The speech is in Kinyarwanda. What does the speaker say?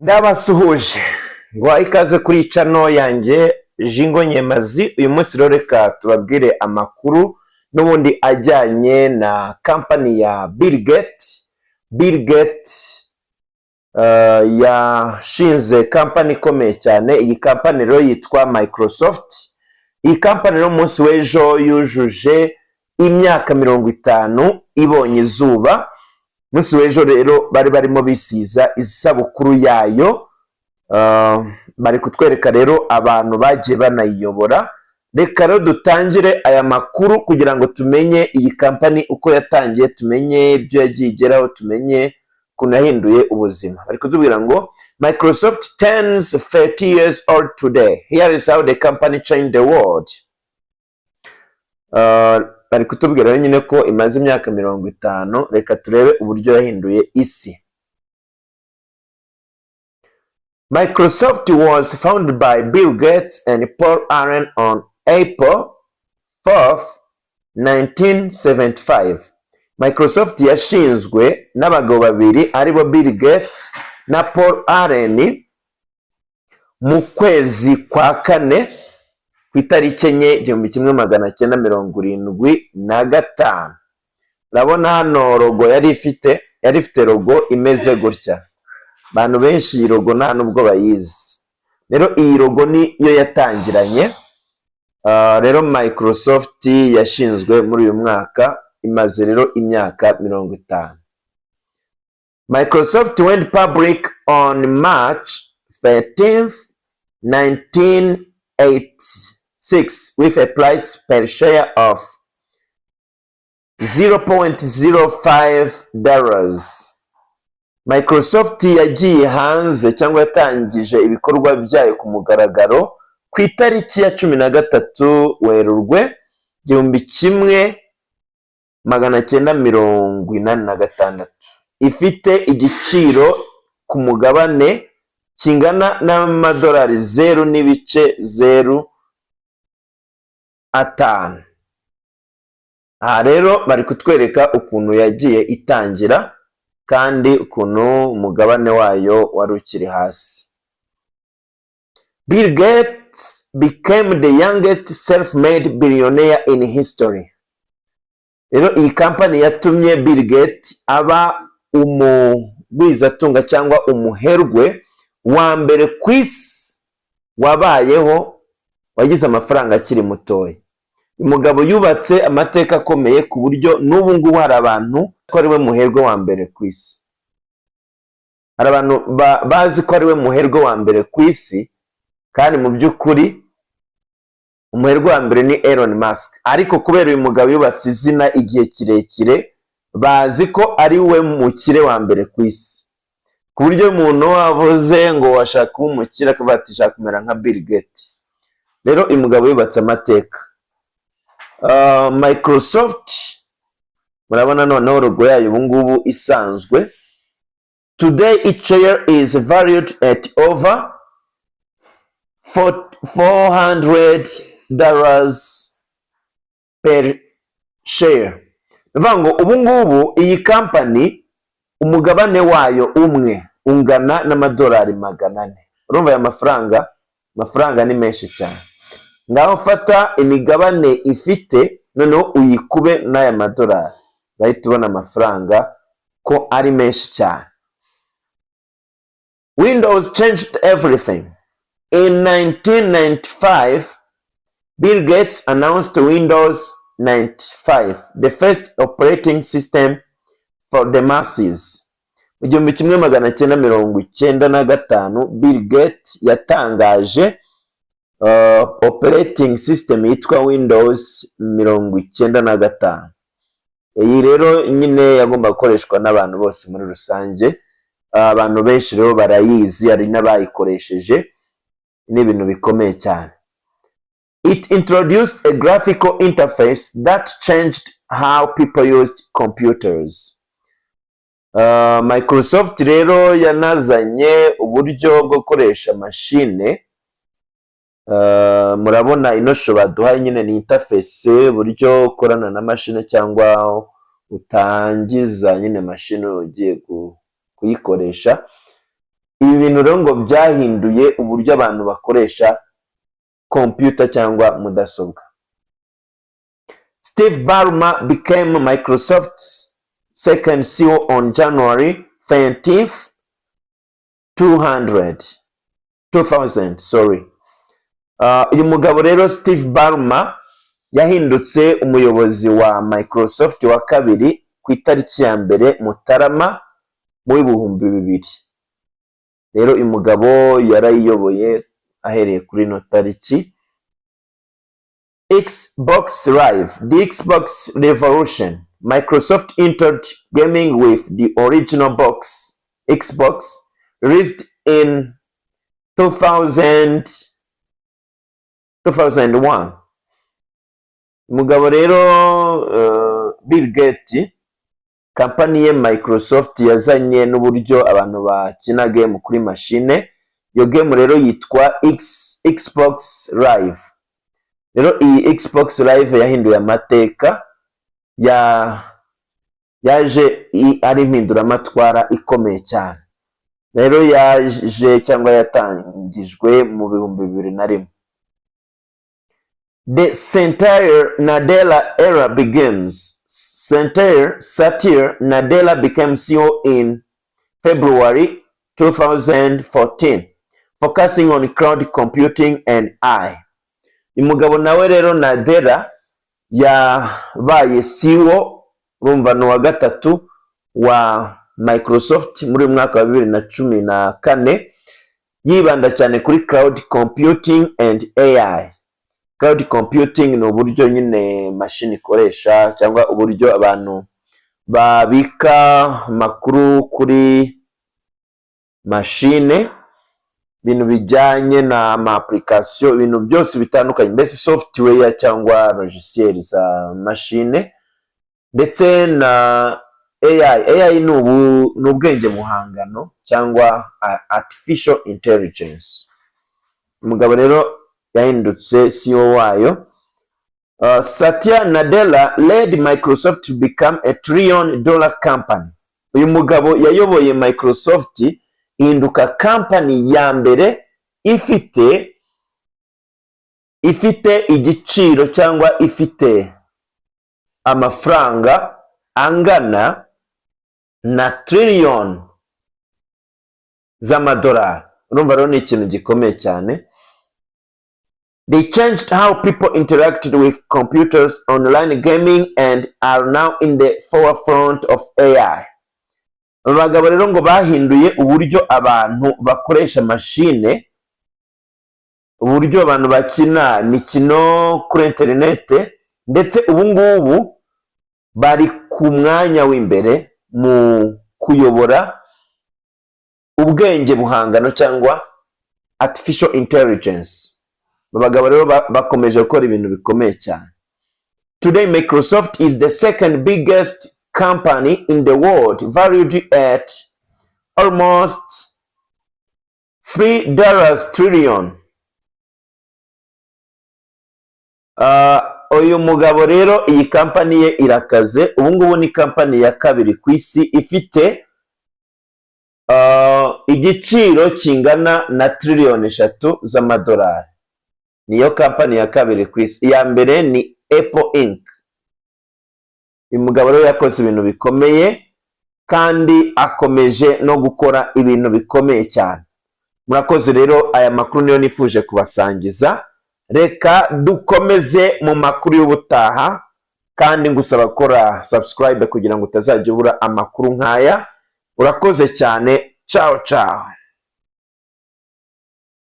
Ndabasuhuje ngo ikaze kuri channel yanjye Jingo Nyemazi. Uyu munsi rero reka tubabwire amakuru n'ubundi ajyanye na kampani ya Bill Gates. Bill Gates yashinze kampani ikomeye cyane. Iyi kampani rero yitwa Microsoft. Iyi kampani rero umunsi w'ejo yujuje imyaka 50 ibonye izuba. Umunsi w'ejo rero bari barimo bisiza isabukuru yayo. Bari kutwereka rero abantu bagiye banayiyobora. Reka rero dutangire aya makuru kugira ngo tumenye iyi kampani uko yatangiye, tumenye ibyo yagiye igeraho, tumenye ukuntu yahinduye ubuzima. Bari kutubwira ngo "Microsoft turns 50 years old today. Here is how the company changed the world." Bari kutubwira rero nyine ko imaze imyaka 50. Reka turebe uburyo yahinduye isi. Microsoft was founded by Bill Gates and Paul Allen on April 4th, 1975. Microsoft yashinzwe n'abagabo babiri aribo Bill Gates na Paul Allen mu kwezi kwa kane ku itariki 4, 1975. Urabona hano logo yari ifite logo imeze gutya. Abantu benshi iyi logo nta nubwo bayizi. Rero iyi logo niyo yatangiranye. Rero Microsoft yashinzwe muri uyu mwaka, imaze rero imyaka 50. Microsoft went public on March 13th, 1986 with a price per share of $0.05. Microsoft yagiye hanze cyangwa yatangije ibikorwa byayo ku mugaragaro ku itariki ya 13 Werurwe 1986, ifite igiciro ku mugabane kingana n'amadolari 0.05. Aha rero bari kutwereka ukuntu yagiye itangira kandi ukuntu umugabane wayo wari ukiri hasi. Bill Gates became the youngest self-made billionaire in history. Rero iyi kampani yatumye Bill Gates aba umugwizatunga cyangwa umuherwe wa mbere ku isi wabayeho wagize amafaranga akiri mutoya. Umugabo yubatse amateka akomeye ku buryo n'ubu ngubu hari abantu ko ari we muherwe wa mbere ku isi. Hari abantu bazi ko ari we muherwe wa mbere ku isi, kandi mu by'ukuri umuherwe wa mbere ni Elon Musk. Ariko kubera uyu mugabo yubatse izina igihe kirekire, bazi ko ari we mukire wa mbere ku isi, ku buryo umuntu wavuze ngo washaka kuba umukire akavuga ati "Shaka kumera nka Bill Gates." Rero uyu mugabo yubatse amateka. Microsoft murabona noneho logo yayo ubu ngubu isanzwe. Today each share is valued at over $400 per share. Ni ukuvuga ngo ubu ngubu iyi kampani umugabane wayo umwe ungana n'amadolari 400. Urumva aya mafaranga, amafaranga ni menshi cyane. Ngaho fata imigabane ifite noneho uyikube n'aya madolari, urahita ubona amafaranga ko ari menshi cyane. Windows changed everything. In 1995, Bill Gates announced Windows 95, the first operating system for the masses. Mu 1995 Bill Gates yatangaje operating system yitwa Windows 95. Iyi rero nyine yagomba gukoreshwa n'abantu bose muri rusange. Abantu benshi rero barayizi, hari n'abayikoresheje, ni ibintu bikomeye cyane. It introduced a graphical interface that changed how people used computers. Microsoft rero yanazanye uburyo bwo gukoresha mashine. Murabona ino shusho baduhaye nyine ni interface, uburyo ukorana na mashine cyangwa utangiza nyine mashine ugiye kuyikoresha. Ibi bintu rero ngo byahinduye uburyo abantu bakoresha computer cyangwa mudasobwa. Steve Ballmer became Microsoft's second CEO on January 13th, 200, 2000, sorry. Uyu mugabo rero Steve Ballmer yahindutse umuyobozi wa Microsoft wa kabiri ku itariki ya 1 Mutarama mu 2000. Rero uyu mugabo yarayiyoboye ahereye kuri ino tariki. Xbox Live, the Xbox Revolution. Microsoft entered gaming with the original box, Xbox, released in 2000, 2001. Umugabo rero Bill Gates, kampani ye Microsoft yazanye n'uburyo abantu bakina game kuri mashine. Iyo game rero yitwa Xbox Live. Rero iyi Xbox Live yahinduye amateka, yaje ari impinduramatwara ikomeye cyane. Rero yaje cyangwa yatangijwe mu 2001. The Satya Nadella era begins. Satya Nadella became CEO in February 2014, focusing on cloud computing and AI. Umugabo nawe rero Nadella yabaye CEO, urumva ni uwa gatatu wa Microsoft, muri uyu mwaka wa 2014, yibanda cyane kuri cloud computing and AI. Cloud computing ni uburyo nyine mashini ikoresha cyangwa uburyo abantu babika amakuru kuri mashine, ibintu bijyanye na ama application, ibintu byose bitandukanye, mbese software cyangwa logiciel za mashine, ndetse na AI. AI ni ubwenge buhangano cyangwa artificial intelligence. Umugabo rero yahindutse CEO wayo. Satya Nadella led Microsoft to become a trillion dollar company. Uyu mugabo yayoboye Microsoft ihinduka company ya mbere ifite igiciro cyangwa ifite amafaranga angana na trillion z'amadolari. Urumva rero ni ikintu gikomeye cyane. They changed how people interacted with computers, online gaming, and are now in the forefront of AI. Aba bagabo rero ngo bahinduye uburyo abantu bakoresha mashine, uburyo abantu bakina imikino kuri interinete, ndetse ubu ngubu bari ku mwanya w'imbere mu kuyobora ubwenge buhangano cyangwa artificial intelligence. Aba bagabo rero bakomeje gukora ibintu bikomeye cyane. Today Microsoft is the second biggest company in the world, valued at almost $3 trillion. Uyu mugabo rero iyi kampani ye irakaze. Ubu ngubu ni kampani ya kabiri ku isi ifite igiciro kingana na triliyoni 3 z'amadolari. Niyo kampani ya kabiri ku isi, iya mbere ni Apple Inc. Uyu mugabo rero yakoze ibintu bikomeye kandi akomeje no gukora ibintu bikomeye cyane. Murakoze rero, aya makuru niyo nifuje kubasangiza. Reka dukomeze mu makuru y'ubutaha, kandi ngusaba gukora subscribe kugira ngo utazajya ubura amakuru nk'aya. Urakoze cyane, ciao ciao.